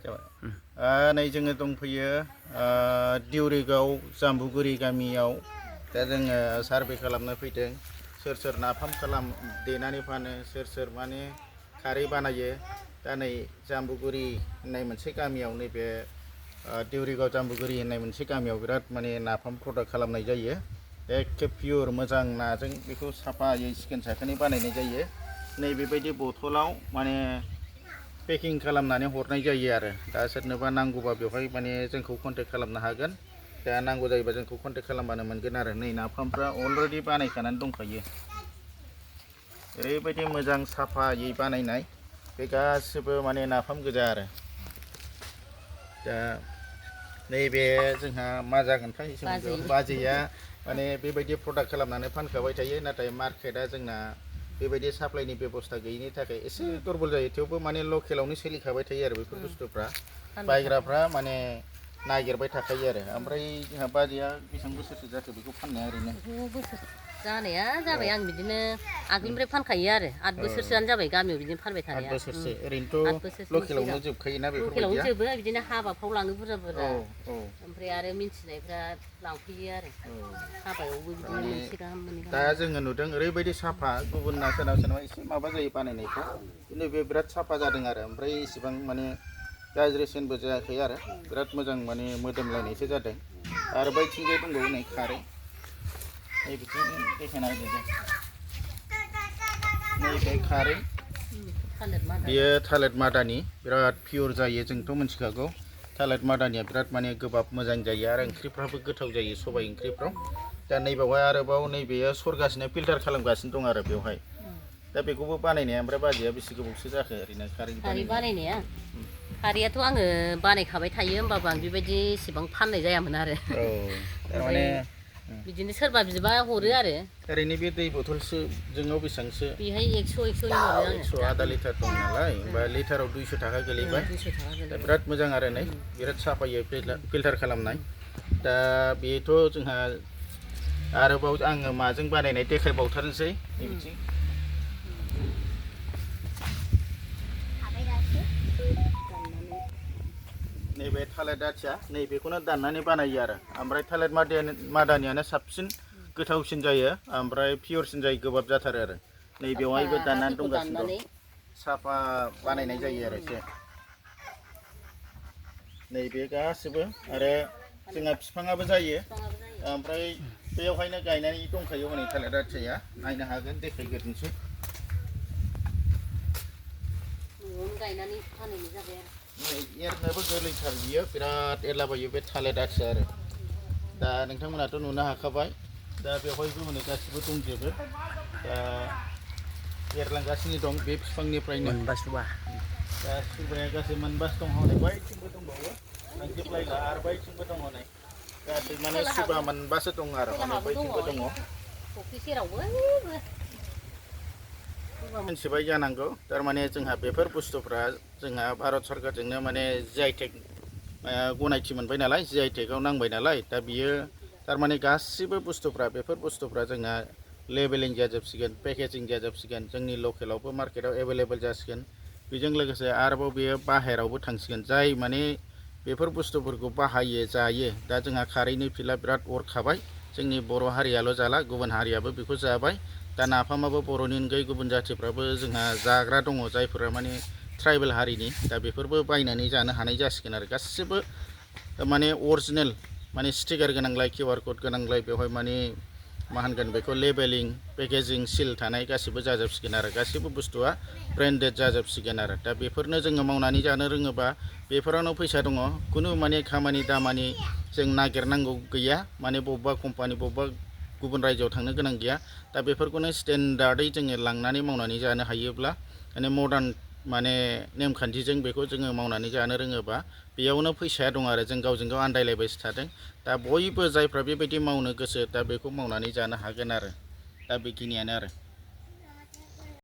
जाबाय नै जोङो दंफैयो दिउरिगाव जाम्बुगुरि गामियाव दा जोङो सार्भे खालामनो फैदों सोर सोर नाफाम देनानै फानो सोर माने खारै बानायो दा नै जाम्बुगुरि होननाय मोनसे गामियाव नैबे दिउरिगाव जाम्बुगुरि होननाय मोनसे गामियाव बिराद माने नाफाम प्रडाक्ट खालामनाय जायो एखे पियर मोजां नाजों बेखौ साफायै सिखोन साखोनै बानायनाय जायो नै बेबायदि बथलाव माने पेकिं खालामनानै हरनाय जायो आरो दा सोरनोबा नांगौबा बेवहाय माने जोंखौ कन्टेक्ट खालामनो हागोन दा नांगौ जायोबा जोंखौ कन्टेक्ट खालामबानो मोनगोन आरो नै नाफामफ्रा अलरेडि बानायखानानै दंखायो ओरैबायदि मोजां साफायै बानायनाय बे गासिबो माने नाफाम गोजा आरो दा नैबे जोंहा मा जागोनथाय बाजैया माने बेबायदि प्रडाक्ट खालामनानै फानखाबाय थायो नाथाय मार्केटआ जोंना बेबायदि साप्लाइनि बेबस्था गैयिनि थाखाय एसे दुरबल जायो थेवबो माने लकेलावनो सोलिखाबाय थायो आरो बेफोर बुस्थुफ्रा बायग्राफ्रा माने नागिरबाय थाखायो आरो ओमफ्राय जोंहा बाजैया बेसेबां बोसोरसो जाखो बेखौ फाननाया ओरैनो जानाया जाबाय आं बिदिनो आगोलनिफ्राय फानखायो आरो 8 बोसोरसोआनो जाबाय गामियाव बिदिनो फानबाय थानाया 8 बोसोरसो ओरैनोथ' लकेलावनो जोबखायोना बेफोरबायदिया लकेलावनो जोबो बिदिनो हाबाफ्राव लाङो बुरजा ओमफ्राय आरो मिन्थिनायफ्रा लांफैयो आरो हाबायावबो बिदिनो मोनसे गाहाम मोननै दा जोङो नुदों ओरैबायदि साफा गुबुनना सोरनाबा एसे माबा जायो बानायनायखौ खिन्थु बे बिराद साफा जादों आरो ओमफ्राय इसिबां माने गाज्रिसिनबो जायाखै आरो बिराद मोजां माने मोदोमलायनायसो जादों आरो बैथिंजाय दंबावो नै खारै नै बिथिं देखायना होदो नैबे खारै बियो थालिर मादानि बिराद पियर जायो जोंथ' मिथिखागौ थालिर मादानिया बिराद माने गोबाब मोजां जायो आरो ओंख्रिफ्राबो गोथाव जायो सबाइ ओंख्रिफ्राव दा नैबावहाय आरोबाव नैबेयो सरगासिनो फिल्टार खालामगासिनो दं आरो बेवहाय दा बेखौबो बानायनाया ओमफ्राय बाजैया बेसे गोबावसो जाखो ओरैनो खारै बानायनाया खारैयाथ' आङो बानायखाबाय थायो होमबाबो आं बेबायदि एसेबां फाननाय जायामोन आरो थारमाने बिदिनो सोरबा बिबा हरो आरो ओरैनो बे दै बथलसो जोंनाव बेसेबांसो बेहाय 100 हरो आङो 100 आधा लिटार दं नालाय होमबा लिटाराव 200 थाखा गोलैबाय दा बिराद मोजां आरो नै बिराद साफायै फिल्टार खालामनाय दा बेथ' जोंहा आरोबाव आङो माजों बानायनाय देखायबावथारनोसै बिथिं नैबे थालिर आथिया नैबेखौनो दाननानै बानायो आरो ओमफ्राय थालिर मादानियानो साबसिन गोथावसिन जायो ओमफ्राय पियरसिन जायो गोबाब जाथारो आरो नै बेवहायबो दाननानै दंगासिनो दं साफा बानायनाय जायो आरो एसे नैबे गासिबो आरो जोंहा बिफाङाबो जायो ओमफ्राय बेयावहायनो गायनानै दंखायो हनै थालिर आथियाया नायनो हागोन देखायग्रोनोसै न'आवनो गायनानै फानहैनाय जाबाय आरो एरनोबो गोरलैथार बियो बिराद एरलाबायो बे थालिर आथिया आरो दा नोंथांमोनाथ' नुनो हाखाबाय दा बेवहायबो हनै गासिबो दंजोबो दा एरलांगासिनो दं बे बिफांनिफ्रायनो दा सुबाया गासै मोनबासो दं हनै बैथिंबो दंबावो नांजोबलायला आरो बैथिंबो दं हनै गासै माने सुबा मोनबासो दं आरो हनै बैथिंबो दङ फुख्रि सेरावबो मिथिबाय जानांगौ थारमाने जोंहा बेफोर बुस्थुफ्रा जोंहा भारत सरकारजोंनो माने GI टेग गनायथि मोनबाय नालाय GI टेगआव नांबाय नालाय दा बियो थारमाने गासिबो बुस्थुफ्रा बेफोर बुस्थुफ्रा जोंहा लेबेलिं जाजोबसिगोन पेकेजिं जाजोबसिगोन जोंनि लकेलावबो मार्केटाव एभेलेबेल जासिगोन बेजों लोगोसे आरोबाव बेयो बाहेरावबो थांसिगोन जाय माने बेफोर बुस्थुफोरखौ बाहायो जायो दा जोंहा खारैनि फिला बिराद अरखाबाय जोंनि बर' हारियाल' जाला गुबुन हारियाबो बेखौ जाबाय दा नाफामाबो बर'नि अनगायै गुबुन जाथिफ्राबो जोंहा जाग्रा दङ जायफोरा माने ट्राइबेल हारिनि दा बेफोरबो बायनानै जानो हानाय जासिगोन आरो गासिबो माने अरिजिनेल माने स्टिकार गोनांलाय QR कड गोनांलाय बेवहाय माने मा होनगोन बेखौ लेबेलिं पेकेजिं सिल थानाय गासिबो जाजोबसिगोन आरो गासिबो बुस्थुआ ब्रेन्डेड जाजोबसिगोन आरो दा बेफोरनो जोङो मावनानै जानो रोङोबा बेफोरावनो फैसा दङ खुनु माने खामानि दामानि जों नागिरनांगौ गैया माने बबेबा कम्पानि बबेबा गुबुन रायजोआव थांनो गोनां गैया दा बेफोरखौनो स्टेन्डार्डै जोङो लांनानै मावनानै जानो हायोब्ला माने मडार्न माने नेमखान्थिजों बेखौ जोङो मावनानै जानो रोङोबा बेयावनो फैसाया दं आरो जों गावजों गाव आन्दायलायबायसो थादों दा बयबो जायफ्रा बेबायदि मावनो गोसो दा बेखौ मावनानै जानो हागोन आरो दा बेखिनियानो आरो